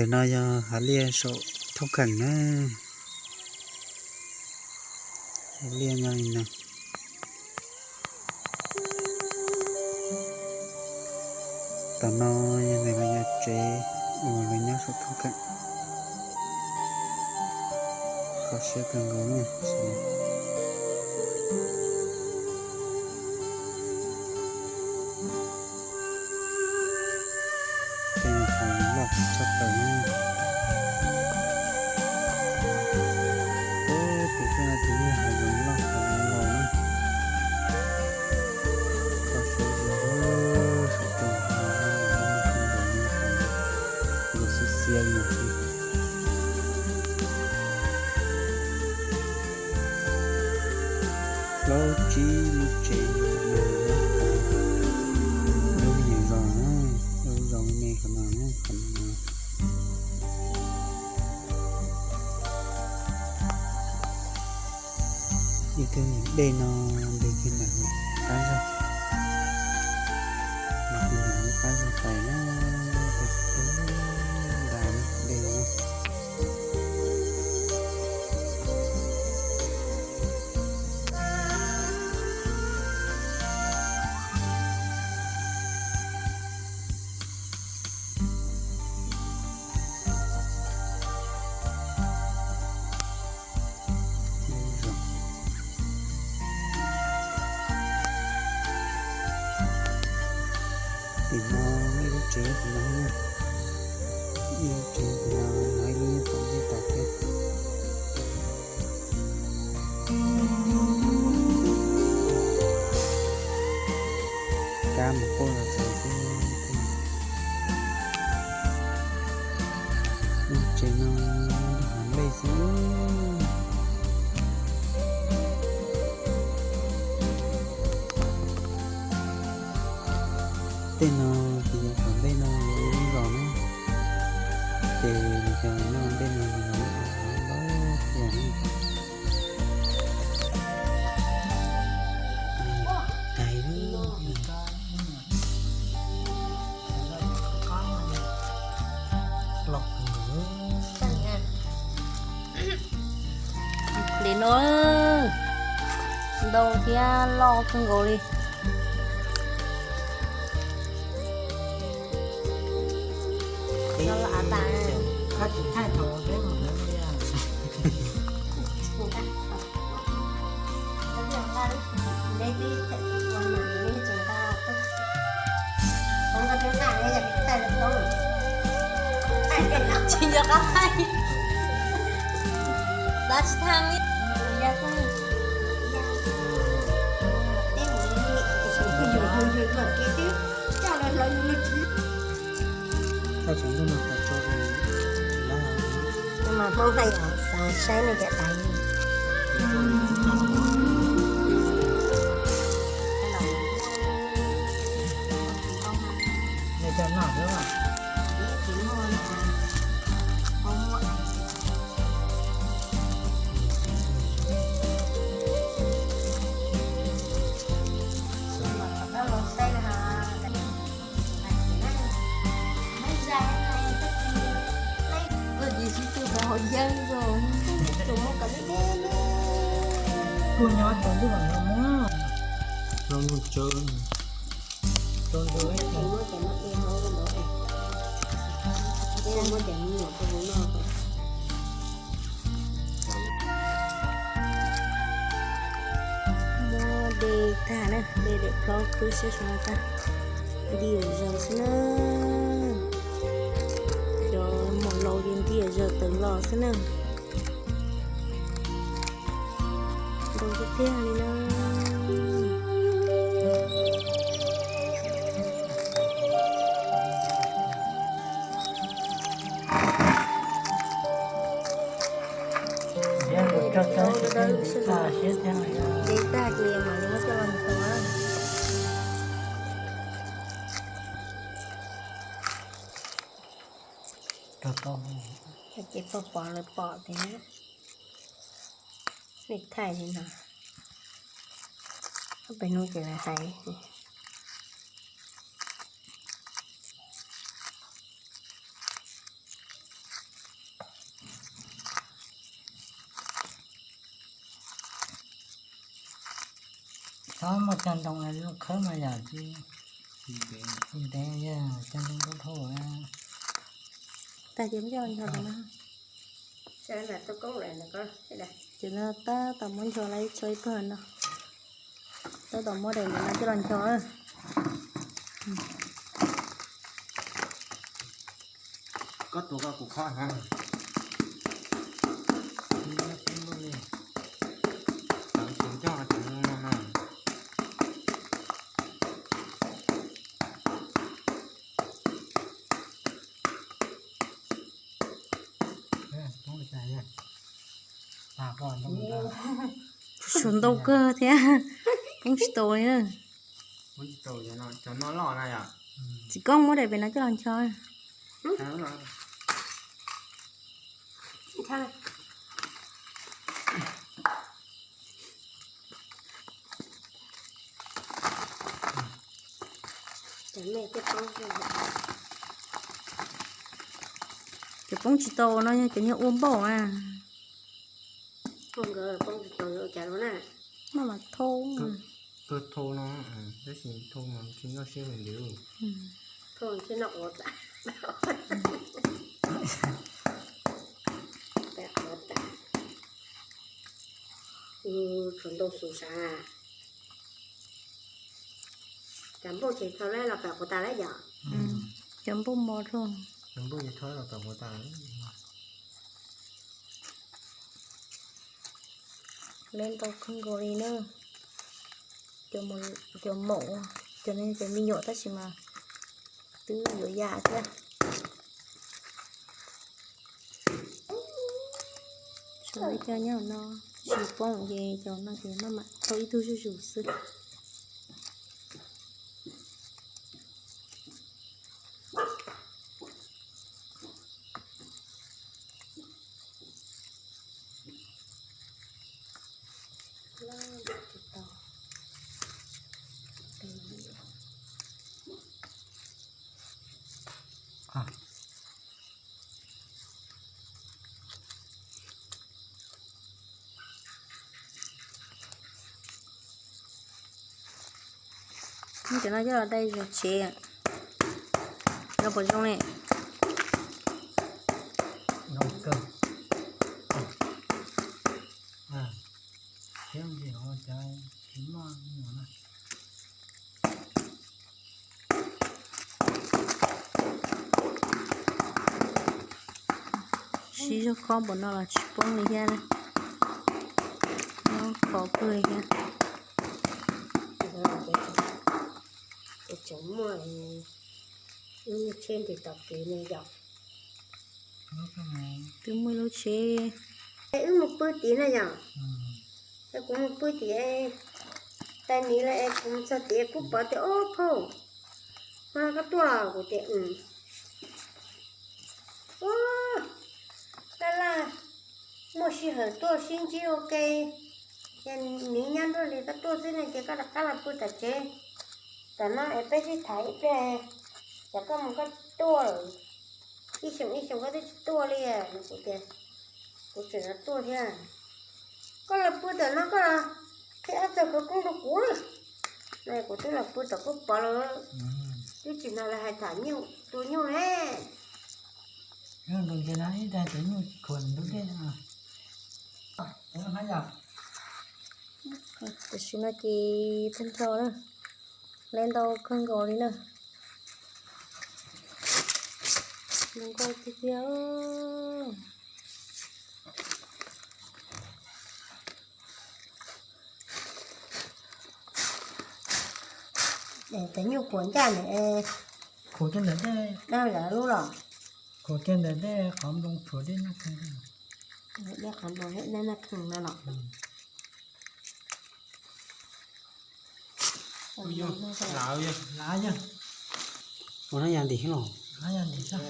Ntawm no yog hav liaj saum thoob kheem na. Hav liaj nyob li no. Tom no yog ntawm lawv yog tsev uas lawv nyob saum thoob kheem. Kho siab kawg nkaus na. Tej no hav loj tshaj plaws na. Ub, tus tej no ces yog hav zoov loj hav zoov laus na. Kho siab tiag, saum tus hav no muaj kawg nkaus li, xiab xiab li no xwb. Plaub tsib lub tsev no nyob, lub me nyuam zos na, lub zos me me qhov no na, qhov no. Ib tug dej no ntws kiag ntawm qab zog, ntws kiag ntawm lub qab zog pais na, pais puag nram dej no. Tim no ib lub tsev tim no, ib lub tsev tim no, no ib lub nyob tom ntej tom thiab. Kab mus quaj los txog xwb. Lub tsev no nrog hav nplej xwb. Tej no ces yog tom ntej no yog ib lub zos na, ces nws cov noj ntej no nws los noj ntau tiag. Tais lub los li no, ntau thiab loj kawg nkaus li. Tsis nco qab hais, xav tsis thaj li. Mas Hmoob hais yog xav saib nej cov tais. Kuv nyob cov ntwg no mus, no mus tsawv, tsawv ntawd. Muab de tag na, de daim plaub khwb siab sua no tag, nti zaws xwb na. Cov mos laus ces nti zaws tawm los xwb na. Ntau tiag tiag li na. De tag ces mam li muab coj los ntxuav. Ces pog pom lawv pom tias nej thaij li no, ob peb hnub ces lawv hais. Muaj cog ntoo lub khawb mas yam tsis ntev, cog ntoo tau dhau. Tag ces muab coj los ncho no. Ces no tab tom muab ncho lawm, tshuav ib pawg no. Tab tom muab daim ntawm no coj los ncho. Koj tus koj kuv khob na. Cov no na. Suav ntau kawg thiab, poob tsis tau li na. Txiv Koob muab daim pem no coj los ncho. Cov poob tsis tau no yog cov niag ua npaum na. Maj mam thau, thau no, tab sis thau mas tsis noj siab li ntawd. Tshuav ntau xus sav. Cov npauj ces thau los pam quav tas lawm yom. Cov npauj mos rau. Cov npauj ces thau los pam quav tas. Lawv ntau kawg nkaus li na. Cov maum, cov me nyuam tab sis mas twb yuav yam thiab. Tshuav cov nyob no tsis poob ces cov no ces maj mam thau ib tug zuj zus xwb. Cov no coj los dai zog tsev, no puas zoo ne? Siv zog khob npaum no los tsis poob li thiab, nyob khov kawg li thiab. Tseem muaj ib lub tsheb ntim tom kev ne yom. Twb muaj ib lub tsheb. Es wb mus pw tid na yom. Es kuv mus pw tid, tais niv lawm es kuv mus txog tid kuj pom tias, Ob phauj, hnub no koj tuaj los? Kuv tias, Ua, laj laj, muaj sij hawm tuaj sib ntsib ua ke, ces niv nyob nruab hlis koj tuaj xwb ne, ces koj rov qab los pw tom tsev tom no es peb sib tham ib pliag, ces koj mus koj tuaj lawm. Ib xyoos ib xyoos koj twb tsis tuaj li. Kuv tias, Kuv tseem yuav tuaj thiab. Koj los pw tom no koj los qhib ob txog khawv koob rau kuv na. Kuv twb los pw tom koj pov lawm, twb tsis hnov lawv hais tham nyuj tua nyuj ne. Tam sim no ces tag nrho na, lawv ntau kawg nkaus li na. Zoo nkauj tiag tiag. Cov nyuj kuam ncaj na. Kuam kiag ntawm tej, lub los, kuam kiag ntawm tej qhov nploos tshuav dej noj kheej, dej qhov nploos dej noj kheej no los. Lav yog, ua no yog ntim los, yog ntim xwb.